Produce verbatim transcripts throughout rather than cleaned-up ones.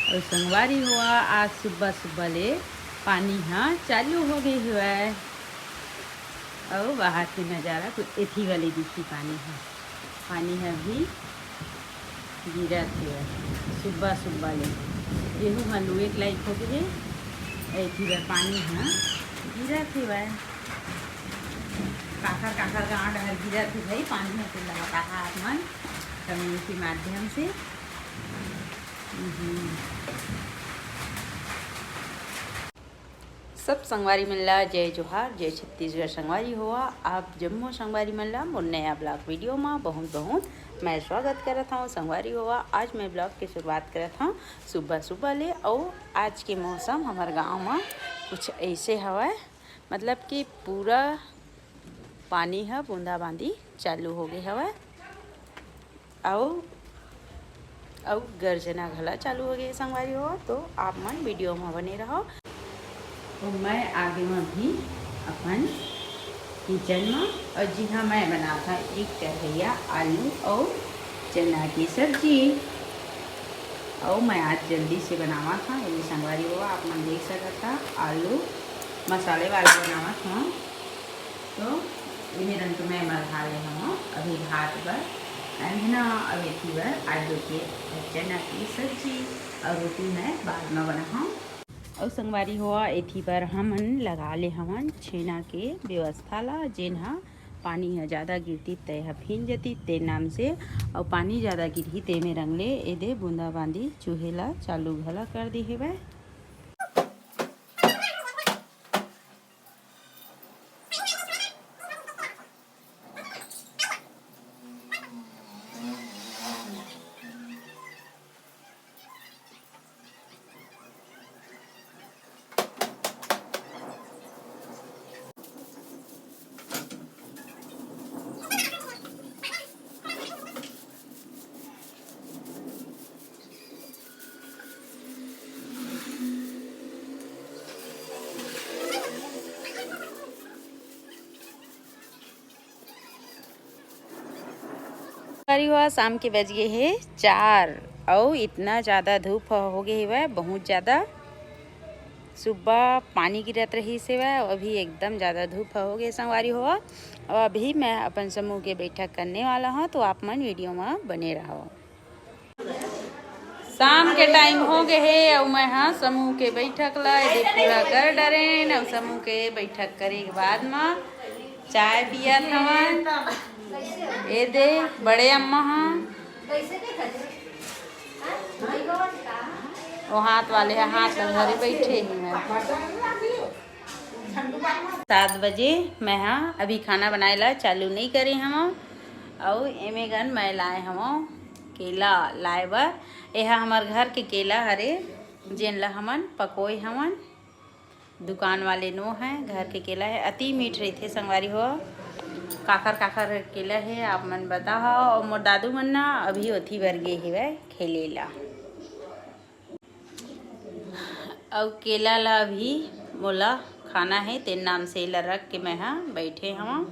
अउ संगवारी हो, आज सुबह सुबह ले पानी ह चालू हो गे हवय। अउ बाहर के नजारा कुछ एथी वाले दिखी, पानी ह, पानी ह भी गिरत हवय सुबह सुबह ले। गेहूं ह लुए के लायक हो गे हे, एथी बर पानी ह गिरत हवय। काखर काखर गांव डहर गिरत हे भाई पानी ह, तेला बताहा आप मन कमेंट के माध्यम से। हम्म। सब संगवारी मन ला जय जोहार, जय छत्तीसगढ़। संगवारी हो, आप जम्मो संगवारी मन ला मोर नया ब्लॉग वीडियो मा बहुत बहुत मैं स्वागत करत हौं। संगवारी हो, आज मैं ब्लॉग के शुरुआत करत हौं सुबह सुबह ले। अउ आज के मौसम हमर गांव मा कुछ ऐसे हवय, मतलब कि पूरा पानी ह बूंदाबांदी चालू हो गे हवय। अउ अउ गर्जना घला चालू हो गे संगवारी हो, तो आप मन वीडियो म बने रहो। तो मैं आगे म भी अपन किचन म, अउ जिहां मैं बनात हव एक कढ़ैया आलू अउ चना के सब्जी। अउ मैं आज जल्दी से बनावत हव, ये संगवारी हो, आप मन देख सकत हव, आलू मसाले वाला बनावत हव। तो इहे रंग के मैं मलहा ले हवं अभी भात बर अंजना, अउ एती बर आलू के चना के सब्जी, अउ रोटी मैं बाद म बनाहूं। अउ संगवारी हो, एती बर हमन लगा ले हवन छेना के व्यवस्था ला, जेन ह पानी ह जादा गिरती, ते ह भींज जती, ते नाम से। अउ पानी जादा गिरही, ते में रंग ले एदे बूंदाबांदी चुहे ला चालू घला कर दे हेवय। संगवारी हो, शाम के बज गे हे चार, अउ इतना ज्यादा धूप हो गे हेवय, बहुत ज्यादा। सुबह पानी गिरत रहिस हेवय, अभी एकदम ज्यादा धूप हो गे संगवारी हो। अउ अभी मैं अपन समूह के बैठक करने वाला हूँ, तो आप मन वीडियो में बने रहो। शाम के टाइम हो गे हे, अउ मैं हा समूह के बैठक ला एदे पूरा कर डरेन, अउ समूह के बैठक करे के बाद म चाय पियत हवन। एदे बड़े अम्मा हा ओ हाथ वाले ह हाथ ल धरे बैठे हे। सात बजे मैं हा अभी खाना बनाए ला चालू नई करे हवं। अउ एमे गन मैं लाए हवं केला लाए बर। एहा हमर घर के केला हरे, जेन ला हमन पकोए हवन। दुकान वाले नो है, घर के केला है, अति मीठ रहिथे संगवारी हो। काखर काखर केला है, आप मन बताओ। अउ मोर दादू मन ना अभी ओथी बर गे हेवय खेले ला। अउ केला ला भी मोला खाना हे, तेन नाम से एला रख के मैं हा बैठे हवं।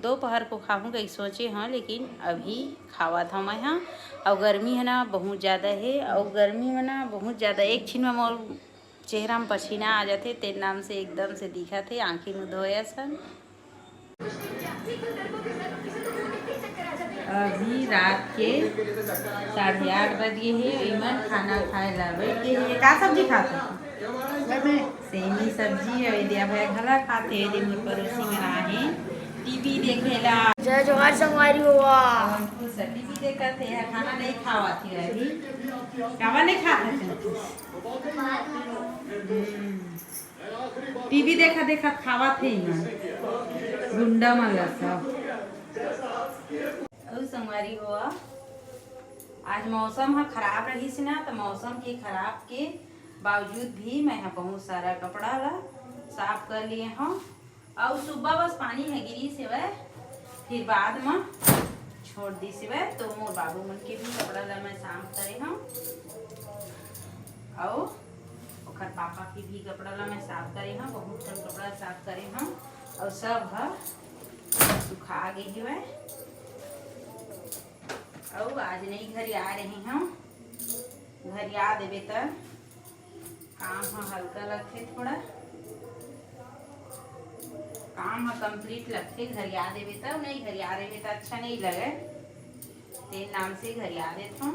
दोपहर को खाहूं कहिके सोचे हवं, लेकिन अभी खावत हवं मैं हा। अउ गर्मी हे ना बहुत ज्यादा हे, अउ गर्मी में ना बहुत ज्यादा एक छिन में मोर चेहरा में पसीना आ जाथे, तेन नाम से एकदम से दिखत हे आंखी मुंह धोए असन। अभी रात के साढ़े आठ बज गे हे, इमन खाना खाए ला बैठ गे हे। का सब्जी खात हे? सेमी सब्जी। अउ एदे भैया घला खात हे, एदे मोर पड़ोसी मन आहे टीवी देखे ला। जय जोहार संगवारी हो। टीवी देखत हे, खाना नहीं खावत हे अभी। काबर नहीं खात हे? हम्म। टीवी देखा देखा खावत हे इमन, गुंडा मन ला सब। अउ संगवारी हो, आज मौसम ह खराब रहिस ना, त मौसम के खराब के बावजूद भी मैं ह बहुत सारा कपड़ा ला साफ कर लिए हव। अउ सुबह बस पानी ह गिरिस हेवय, फिर बाद म छोड़ दिस हेवय। तो मोर बाबू मन के भी कपड़ा ला मैं साफ करे हव, अउ ओखर पापा के भी कपड़ा ला मैं साफ करे हव। बहुत कन कपड़ा साफ करे हव, अउ सब ह सुखा गे हेवय। अउ आज नई घरी आ रहे हव। घरिया देबे त काम ह हल्का लगथे थोड़ा, काम ह complete लगथे। घरिया देबे त, नहीं घरिया देबे त अच्छा नहीं लगे, तेन नाम से घरिया देथों।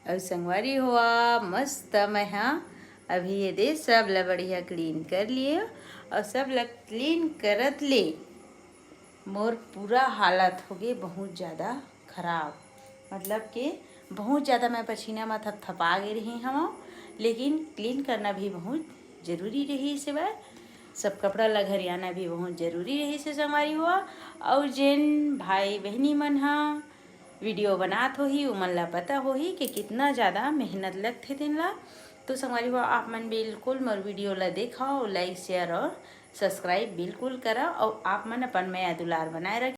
अउ संगवारी हो, मस्त मैं हा अभी ये दे सब ला बढ़िया clean कर लिए। अउ सब ला clean करत ले मोर पूरा हालत होगे बहुत ज़्यादा खराब, मतलब के बहुत ज़्यादा मैं पसीना म थपथपा गे रही हवं, लेकिन clean करना भी बहुत जरूरी रहिस हे। सब कपड़ा ला घरियाना भी बहुत जरूरी रहिस हे संगवारी हो। अउ जेन भाई बहिनी मन ह video बनात होही, उमन ला पता होही कि कितना ज़्यादा मेहनत लगथे तेन ला। तो संगवारी हो, आप मन बिल्कुल मोर video ला देखव, like, share और subscribe बिल्कुल करव, और आप मन अपन मया दुलार बनाए रखें।